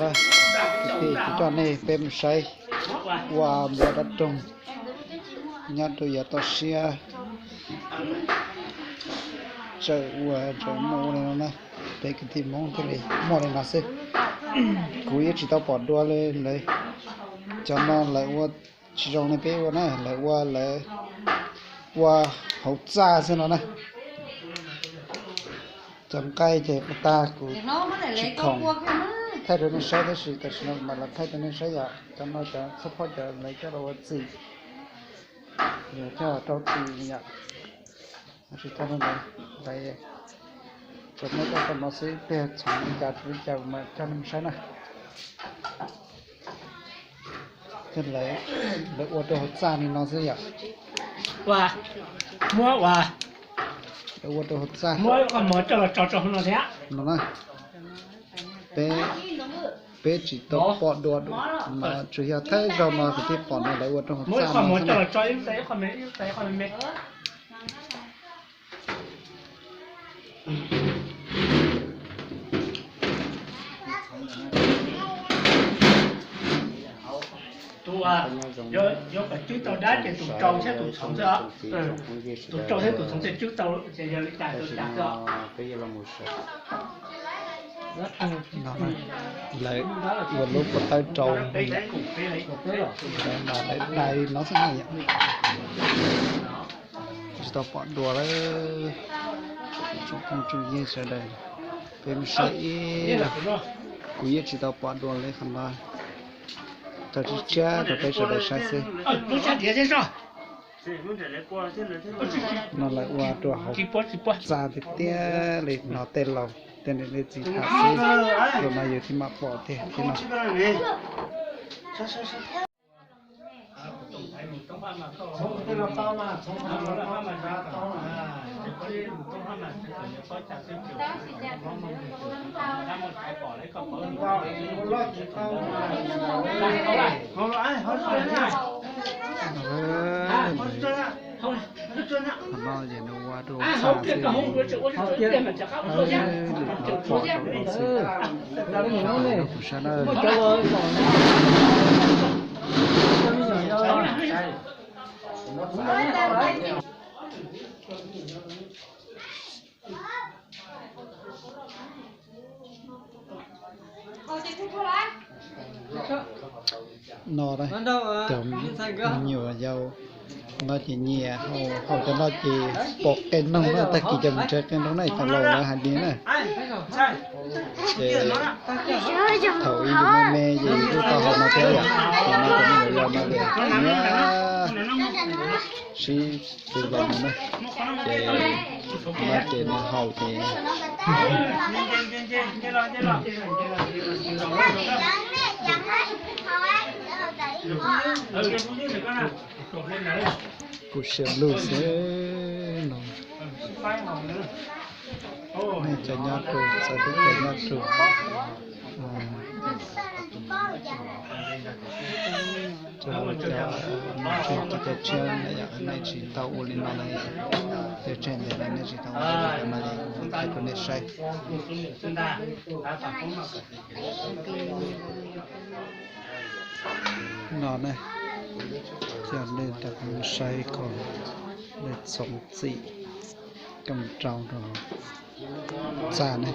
Kwv tij, kuv coj nej peb mus saib ua npua dab roog nyob rau yav toj siab tseem ua tseem muaj ua li no na. Peb kwv tij Hmoob thiaj li muaj li no xwb. Kuv yeej tsis tau pom dua li lawv. Cov no lawv ua tsis zoo li peb ua na, lawv ua lawv ua hauv txaj xwb no na. Cov nqaij ces ua tag kuv tsis khoom thaij rau nej saib tab sis tam sim no mam los thaij rau nej saib yom. Cov no cov txhua phoj cov lawv coj los ua txim, coj los rau txim yom. Tsis tau no lawv, cov muab coj tau no xwb, tej txhoov li cas tsis li cas kuv mam coj nej mus saib na. Thiab lawv, lawv ua rau hauv txaj li no xwb yom. Muab ua, lawv ua rau hauv txaj muab qhov mov coj los tso rau hauv no thiab no na. Peb, peb tsis tau pom dua no, tsuas yog thawj zaug no kuv thiaj pom no lawv ua rau hauv txaj no xwb na. Tus, yuav kom cwb tau dab ces tus rau thiab tus txhoov xwb os. Tus rau thiab tus txhoov thiaj cwb tau ces yog li cas tus cas xwb os. Lawv ua lub pob tawb rau, lawv dai no xwb na yom. Tsis tau pom dua lawm. Tsoom phooj tsoom ywg sawv daws, peb mus saib ib los, kuv yeej tsis tau pom dua li qhov no. Tau tsib tshiab rau peb sawv daws saib xwb. No lawv ua rau hauv txaj tiag tiag li no, tej laus tej niam tej txiv tham xwb, zaum no yus thiaj mam pom tiag thiab no. Qhov no ces nws ua rau txaj xwb, lwm qhov pom rau xwb. Kuv sab na. No cov me nyuam yaus no ces nyiam hau, hau cov no ces pom qe noog na, tag kis cov mus nrhiav qe noog na, cov laus lawv hais li na. Ces thaum ib yus me me ces yus kuj tau hau no thiab yom, ces no cov me nyuam yaus no ces nyiam sib tw los mus na. Ces no ces nws haus ces kuj siab lug xwb no. Nej cov nyob rau, txawv teb chaws nyob rau, rau cov, cov tshiab na yom, nej tsis tau ua li no na, cov tshiab ntawd nej tsis tau ua li no na, kuv thaij rau nej saib. No na, coj nej rov qab saib kom nej txhoov txim, coj mus rau rau txaj ne.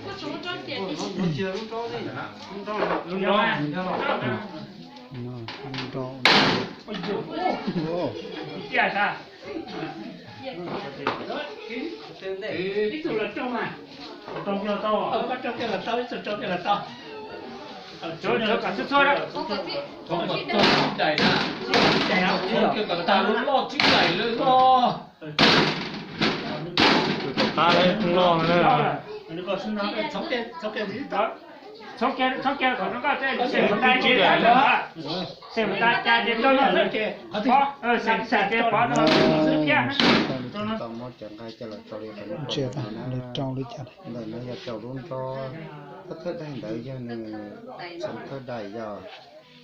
Tus tom qab loj loj na. Txhob kiag, txhob kiag, kom no koj tej xes mus nta ces, xes mus nta cas ces rau no xwb. Pov, xes xes ces pov no xwb thiab. Ntsia lawv rau li cas. Ntawm no yog rau lub nrob, thawj thawj daim ntawd yog nws txhoov thawj daim yog,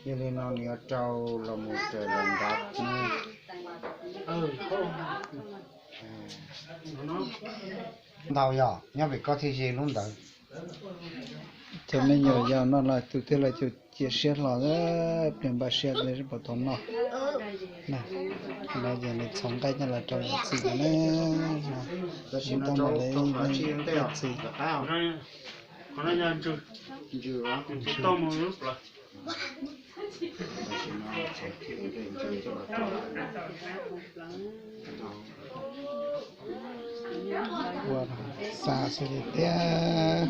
yog li no nws yuav rau los mus raws lawv nrad. Ntau yog nyob pem koj thiaj ze lub ntawd. Cov me nyuam yaus no los tus twg los tus cia siab hlo, pliag npaj siab li pom tau noj. No ces nws txhoov nqaij coj los rau niam txiv na. Tab sis no rau li txiv. Ua xa xwb li thiab.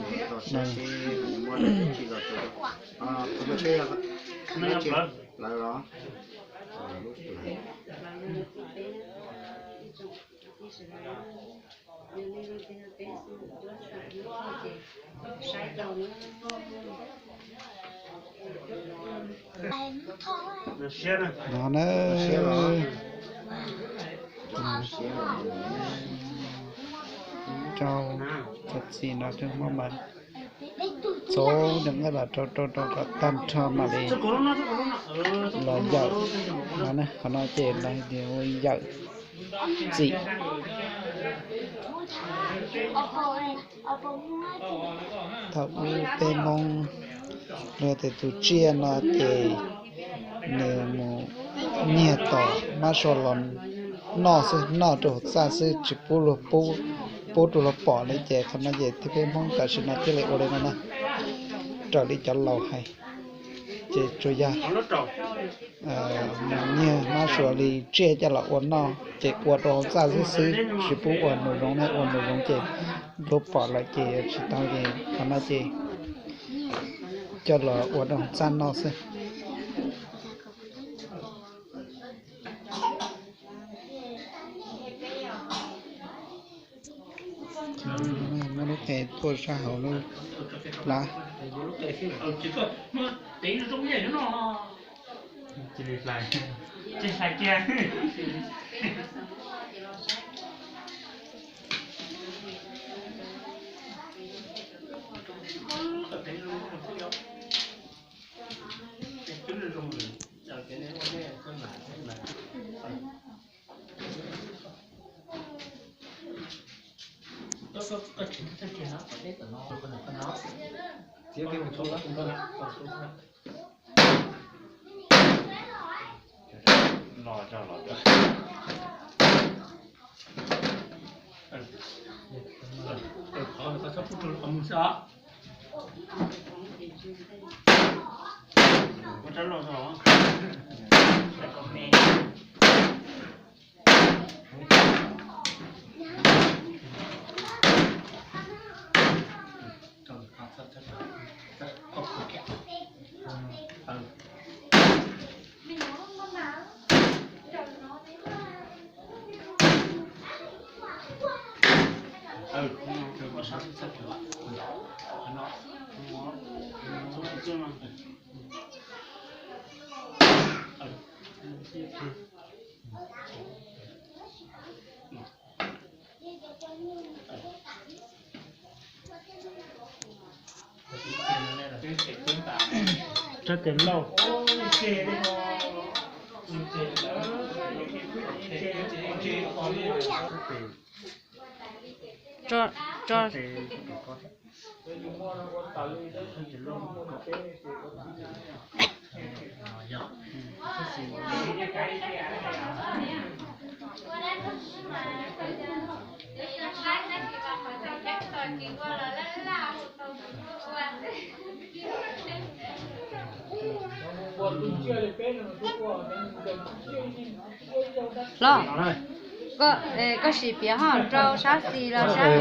No na, rau cov txiv no rau hmo mas txaus nqaij los rau rau rau kom tag nrho mam li los yawm no. Qhov no ces lawv tias ua yawm txim. Thaum ub peb Hmoob luag tias tus tsiaj no ces nws mus nyiag tom mab sua los noj xwb, noj rau hauv txaj xwb, tsis pub luag pub, pub rau luag pom li. Ces qhov no ces thiaj peb Hmoob tam sim no thiaj li ua li no na, raws li cov laus hais. Ces tsuas yog mus nyiag mab sua li tsiaj coj los ua noj ces ua rau hauv txaj xwb xwb, tsis pub ua nraum zoov na, ua nraum zoov ces luag pom lawm ces tsis tau. Ces qhov no ces coj los ua rau hauv txaj noj xwb. Muab lub qe tuaj sab hauv lub plab. Rab tes lauj. Los, koj sim piav ho rau sab xis los sab,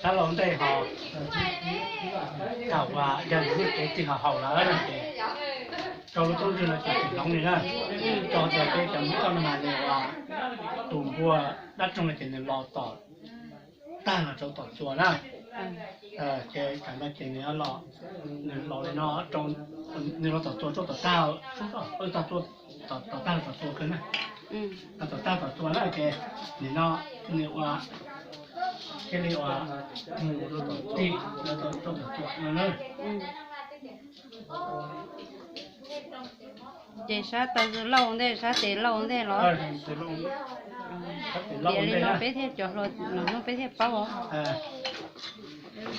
sab laug ntej ho, thaum uas yog nws lub cev tsis haum lawm ces rau lub tub ntswg no ces tsis hloov li na. Rau tias peb cov Hmoob txoj no mas nws ua tus npua dab roog no ces nws los tom tag los rau tom txuas na. Ces tam no ces nws los, nws los li no, nws los tom txuas rau tom tag, tom tag los tom txuas kawg na. Los tom tag tom txuas na ces nim no nws ua thiaj li ua tig rau tom txuas no na. Ces sab taw lauj ntej, sab tes lauj ntej los? Piav li no peb thiaj cov hluas no peb thiaj paub os. Tus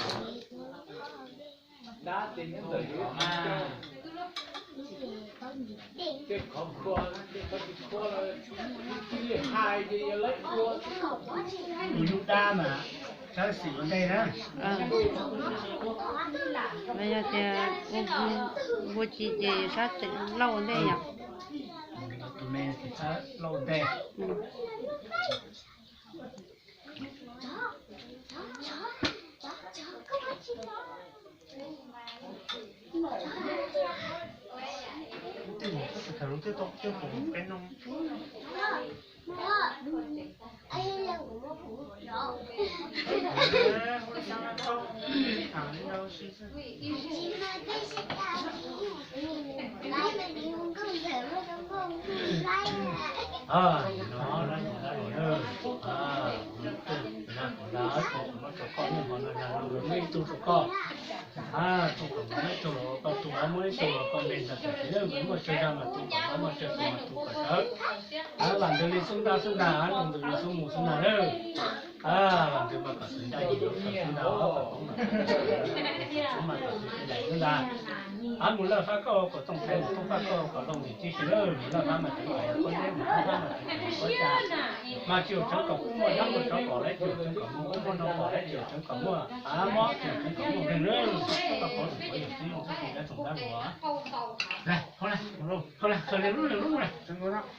yug dab mas sab xim ua ntej na. Yog tias ua npua ci ces sab lauj ua ntej yom. Tus me ces sab lauj ua ntej. Ib tug rau koj, tus kom muaj ib tug los koj tus muab muab ib tug los koj npe ntawm tus muaj tsawg zaj mas tus kom muaj tsawg tus mas tus kom sawv. Vam ntawd li xub ntaj xub ntaj, zoo ntawd li xub mus xub ntaj lawm. Vam ntawd mas kom xwm ntaj yim los xwm ntaj, kom xwm ntaj, xwm ntaj. Av mus lawj fab koj kom tooj thaiv, mus tooj fab koj kom loo ntxim tib si lawm, mus lawj fab mas tseev kom yog pob zeb, mus lawj fab mas tseev kom yog pob zeb. Mas tsis yog tseev kom kub muaj dab, muaj tsov kom lawm, tsis yog tseev kom muaj kub muaj no kom lawm, tsis yog tseev kom muaj av mob, tsis yog tseev kom muaj nkeeg lawm. Koj pov tus pov yawm txwv zoo txhua tus dab tsoom dab luas. Thauj li lub li lub,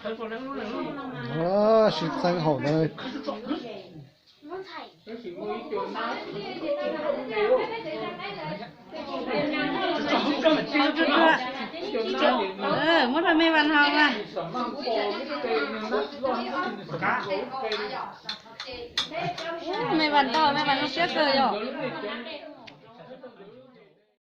thauj li lub li lub. Sib txeeb haum ntawd. Muab rau me vas haus mas. Me vas tau, me vas zoo siab kawg yom.